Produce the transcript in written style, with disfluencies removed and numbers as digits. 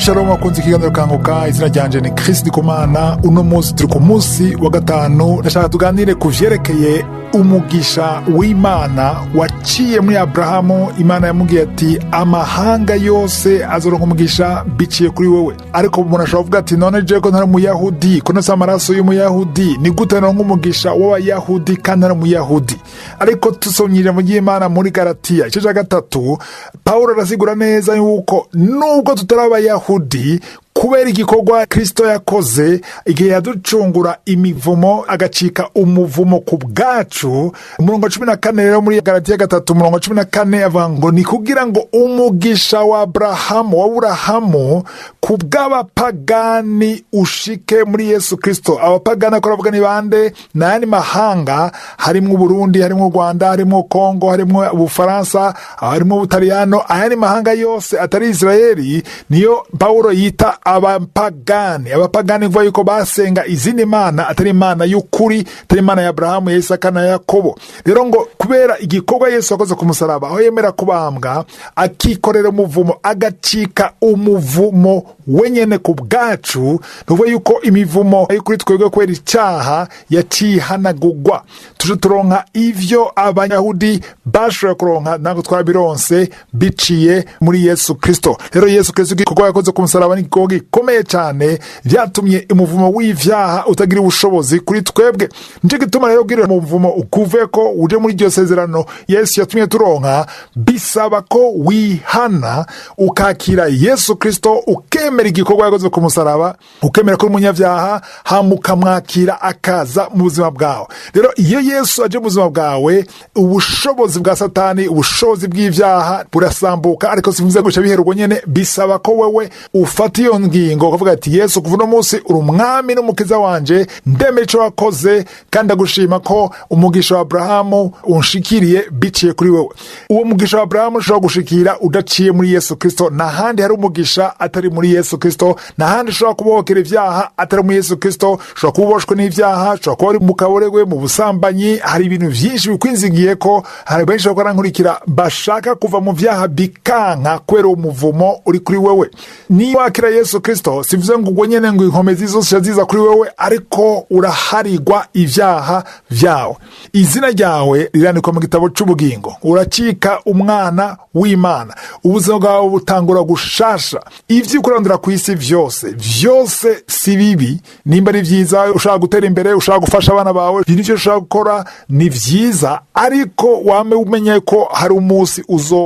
Shalom akunze ikiganiro Kanguka. Izina ryanje ni Chris Ndikumana. Uno munsi turi ku munsi wa gatanu. Ndashaka tuganire ku vyerekeye umugisha w'Imana waciye muri Abrahamu. Imana yamubwiye ati: "Amahanga yose azoronka umugisha biciye kuri wewe." Ariko umuntu ashobora kuvuga ati: "None jewe ko ntari umuyahudi, ko ntafise amaraso y'umuyahudi, ni gute noronka umugisha w'abayahudi kandi ntari umuyahudi?" Ariko tusomye ijambo ry'Imana muri Galatiya igice ca 3, Pawulo arasigura neza yuko nubwo tutari abayahudi, kubera igikorwa Kristo yakoze igihe yaducungura imivumo, agacika umuvumo ku bwacu. Umurongo wa 14 rero muri Galatiya 3, umurongo wa 14 avuga ngo ni kugira ngo umugisha wa Abrahamu, wa Burahamu, ku bw'abapagani ushike muri Yesu Kristo. Abapagani ako aravuga ni bande? N'ayandi mahanga, harimwo Uburundi, harimwo u Rwanda, harimwo Kongo, harimwo Ubufaransa, harimwo Ubutaliyano. Ayandi mahanga yose atari Israeli niyo Pawulo yita abapagani. Abapagani kuvuga yuko basenga izindi mana atari Imana y'ukuri, atari Imana ya Abrahamu, ya Isaka na Yakobo. Rero ngo kubera igikorwa Yesu yakoze ku musaraba, aho yemera kubambwa, akikorera umuvumo, agacika umuvumo wenyene ku bwacu, ni ukuvuga yuko imivumo yo kuri twebwe kubera icyaha yaciye ihanagurwa, tuje turonka ivyo abayahudi bashoboye kuronka, ntabwo twabironse biciye muri Yesu Kristo. Rero Yesu Kristo, igikorwa yakoze ku musaraba ni igikorwa gikomeye cyane, byatumye umuvumo w'ivyaha utagira ubushobozi kuri twebwe. Nico gituma rero kugira umuvumo ukuveko, uje muri iryo sezerano Yesu yatumye turonka, bisaba ko wihana, ukakira Yesu Kristo, ukemera igikorwa yakoze ku musaraba, ukemera ko uri umunyabyaha, hama ukamwakira akaza mu buzima bwawe. Rero iyo Yesu aje mu buzima bwawe, ubushobozi bwa Satani, ubushobozi bw'ivyaha burasambuka. Ariko sivuze guca bihera ubwo nyene, bisaba ko wewe ufata iyo ngingo, ukavuga ati: "Yesu, kuva uno munsi uri umwami n'umukiza wanje, ndemera ico wakoze kandi ndagushima ko umugisha wa Abrahamu unshikiriye biciye kuri wewe." Uwo mugisha wa Abrahamu ushobora gushikira udaciye muri Yesu Kristo. Ntahandi hari umugisha atari muri Yesu Kristo. Ntahandi ushobora kubohokera ivyaha atari muri Yesu Kristo. Ushobora kuba uboshwe n'ivyaha, ushobora kuba uri mu kaboregwe, mu busambanyi, hari ibintu vyinshi bikwinzigiye ko hari benshi bakora nkurikira bashaka kuva mu vyaha bikanka kubera uwo muvumo uri kuri wewe. Niba wakira Yesu Kristo, sivuze ngo ubwo nyene ngo inkomezi zose ziza kuri wewe, ariko uraharigwa ivyaha vyawe, izina ryawe rirandikwa mu gitabo c'ubugingo, uracika umwana w'Imana, ubuzima bwawe butangura gushasha. Ivyo ukurandura ku isi vyose vyose si bibi. Nimba ari vyiza, ushaka gutera imbere, ushaka gufasha abana bawe, ibintu vyose ushaka gukora ni vyiza, ariko wame umenye ko hari umunsi uzo